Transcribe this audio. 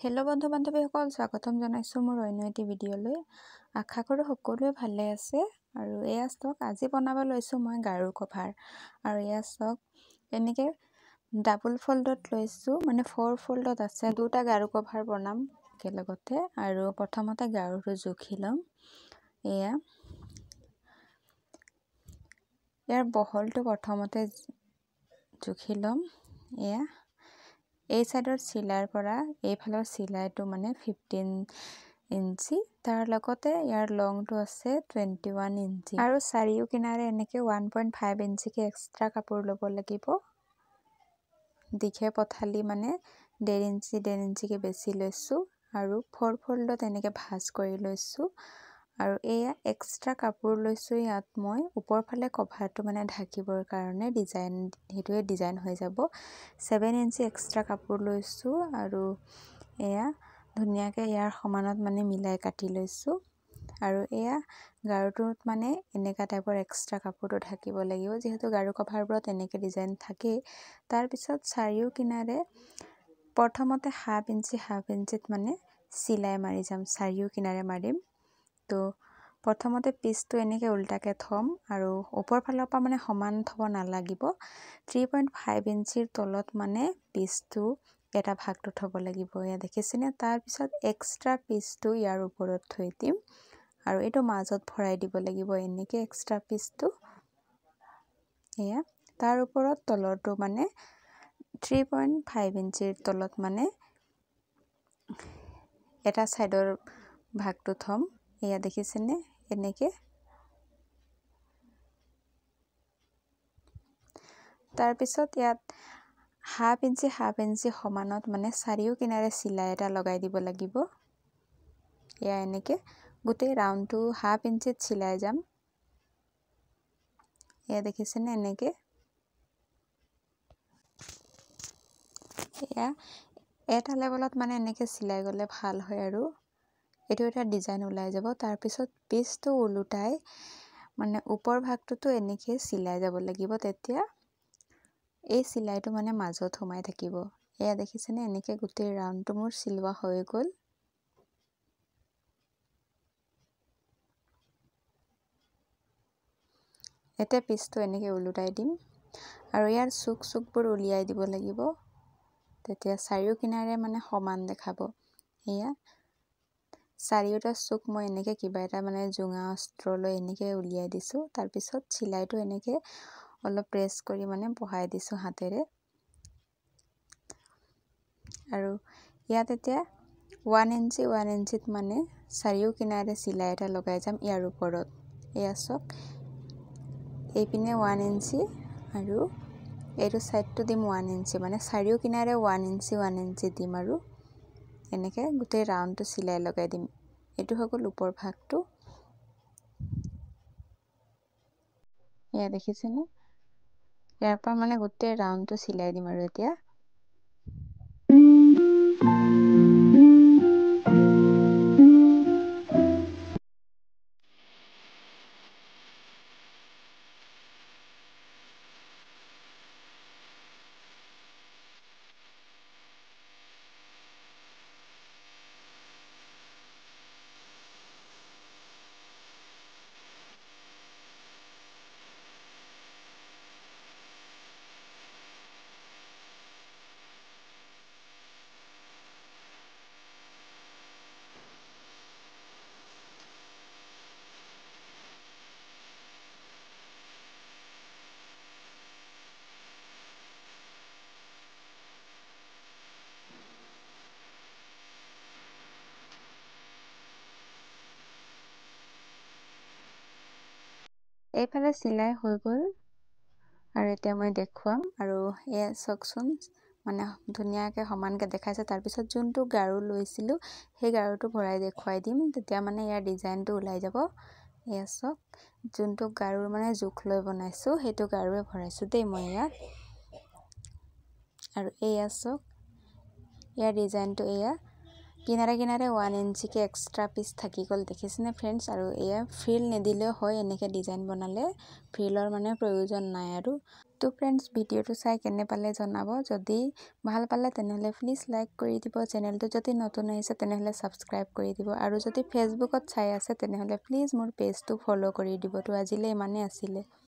Hello' বন্ধু বান্ধৱীসকল, স্বাগতম জনাইছোঁ মোৰ অন্য এটি ভিডিঅ'লৈ। আশা কৰোঁ সকলোৱে ভালে আছে। আৰু এয়া চাওক, আজি বনাব লৈছোঁ মই গাৰু কভাৰ। আৰু এয়া চাওক, এনেকৈ ডাবল ফল্ডত লৈছোঁ, মানে ফ'ৰ ফল্ডত আছে। দুটা গাৰু কভাৰ বনাম একেলগতে। আৰু প্ৰথমতে গাৰুটো জুখি ল'ম। এয়া ইয়াৰ বহলটো প্ৰথমতে জুখি ল'ম। এয়া এই চাইডৰ চিলাইৰ পৰা এইফালৰ চিলাইটো মানে 15 ইঞ্চি, তাৰ লগতে ইয়াৰ লংটো আছে 21 ইঞ্চি। আৰু চাৰিও কিনাৰে এনেকৈ 1.5 ইঞ্চিকৈ এক্সট্ৰা কাপোৰ ল'ব লাগিব। দীঘে পথালি মানে 1.5 ইঞ্চি 1.5 ইঞ্চিকৈ বেছি লৈছোঁ। আৰু ফ'ৰ ফল্ডত এনেকৈ ভাঁজ কৰি লৈছোঁ। আৰু এয়া এক্সট্ৰা কাপোৰ লৈছোঁ ইয়াত মই ওপৰ ফালে কভাৰটো মানে ঢাকিবৰ কাৰণে, ডিজাইন সেইটোৱে ডিজাইন হৈ যাব। 7 ইঞ্চি এক্সট্ৰা কাপোৰ লৈছোঁ। আৰু এয়া ধুনীয়াকৈ ইয়াৰ সমানত মানে মিলাই কাটি লৈছোঁ। আৰু এয়া গাৰুটোত মানে এনেকুৱা টাইপৰ এক্সট্ৰা কাপোৰটো ঢাকিব লাগিব, যিহেতু গাৰু কভাৰবোৰত এনেকৈ ডিজাইন থাকেই। তাৰপিছত চাৰিও কিনাৰে প্ৰথমতে হাফ ইঞ্চি হাফ ইঞ্চিত মানে চিলাই মাৰি যাম, চাৰিও কিনাৰে মাৰিম। তো প্ৰথমতে পিচটো এনেকৈ উল্টাকৈ থ'ম আৰু ওপৰ ফালৰ পৰা মানে সমান থ'ব নালাগিব। 3.5 ইঞ্চিৰ তলত মানে পিচটো এটা ভাগটো থ'ব লাগিব। এয়া দেখিছেনে? তাৰপিছত এক্সট্ৰা পিচটো ইয়াৰ ওপৰত থৈ দিম আৰু এইটো মাজত ভৰাই দিব লাগিব এনেকৈ এক্সট্ৰা পিচটো। এয়া তাৰ ওপৰত তলৰটো মানে 3.5 ইঞ্চিৰ তলত মানে এটা ছাইডৰ ভাগটো থ'ম। এয়া দেখিছেনে? এনেকৈ। তাৰপিছত ইয়াত হাফ ইঞ্চি হাফ ইঞ্চি সমানত মানে চাৰিও কিনাৰে চিলাই এটা লগাই দিব লাগিব। এয়া এনেকৈ গোটেই ৰাউণ্ডটো হাফ ইঞ্চিত চিলাই যাম। এয়া দেখিছেনে? এনেকৈ। এয়া এটা লেভেলত মানে এনেকৈ চিলাই গ'লে ভাল হয় আৰু এইটো এটা ডিজাইন ওলাই যাব। তাৰপিছত পিচটো ওলোটাই মানে ওপৰ ভাগটোতো এনেকৈ চিলাই যাব লাগিব, তেতিয়া এই চিলাইটো মানে মাজত সোমাই থাকিব। এয়া দেখিছেনে? এনেকৈ গোটেই ৰাউণ্ডটো মোৰ চিলোৱা হৈ গ'ল। এতিয়া পিচটো এনেকৈ ওলোটাই দিম আৰু ইয়াৰ চুক চুকবোৰ উলিয়াই দিব লাগিব, তেতিয়া চাৰিও কিনাৰে মানে সমান দেখাব। এয়া চাৰিওটা চুক মই এনেকৈ কিবা এটা মানে জোঙা অস্ত্ৰ লৈ এনেকৈ উলিয়াই দিছোঁ। তাৰপিছত চিলাইটো এনেকৈ অলপ প্ৰেছ কৰি মানে বহাই দিছোঁ হাতেৰে। আৰু ইয়াত এতিয়া 1 ইঞ্চি 1 ইঞ্চিত মানে চাৰিও কিনাৰে চিলাই এটা লগাই যাম ইয়াৰ ওপৰত। এয়া চাওক, এইপিনে 1 ইঞ্চি আৰু এইটো ছাইডটো দিম 1 ইঞ্চি, মানে চাৰিও কিনাৰে 1 ইঞ্চি 1 ইঞ্চি দিম আৰু এনেকৈ গোটেই ৰাউণ্ডটো চিলাই লগাই দিম। এইটো হৈ গ'ল ওপৰ ভাগটো। এয়া দেখিছেনে? ইয়াৰ পৰা মানে গোটেই ৰাউণ্ডটো চিলাই দিম আৰু এতিয়া। এইফালে চিলাই হৈ গ'ল আৰু এতিয়া মই দেখুৱাম। আৰু এয়া চাওকচোন, মানে ধুনীয়াকৈ সমানকৈ দেখাইছে। তাৰপিছত যোনটো গাৰু লৈছিলোঁ সেই গাৰুটো ভৰাই দেখুৱাই দিম, তেতিয়া মানে ইয়াৰ ডিজাইনটো ওলাই যাব। এয়া চাওক, যোনটো গাৰুৰ মানে জোখ লৈ বনাইছোঁ সেইটো গাৰুৱে ভৰাইছোঁ দেই মই ইয়াত। আৰু এয়া চাওক, ইয়াৰ ডিজাইনটো এয়া কিনাৰে কিনাৰে 1 ইঞ্চিকৈ এক্সট্ৰা পিচ থাকি গ'ল, দেখিছেনে ফ্ৰেণ্ডছ? আৰু এয়া ফ্ৰিল নিদিলেও হয়, এনেকৈ ডিজাইন বনালে ফ্ৰিলৰ মানে প্ৰয়োজন নাই আৰু। তো ফ্ৰেণ্ডছ, ভিডিঅ'টো চাই কেনে পালে জনাব। যদি ভাল পালে, তেনেহ'লে প্লিজ লাইক কৰি দিব। চেনেলটো যদি নতুন আহিছে, তেনেহ'লে ছাবস্ক্ৰাইব কৰি দিব আৰু যদি ফেচবুকত চাই আছে, তেনেহ'লে প্লিজ মোৰ পেজটো ফ'ল' কৰি দিব। তো আজিলৈ ইমানেই আছিলে।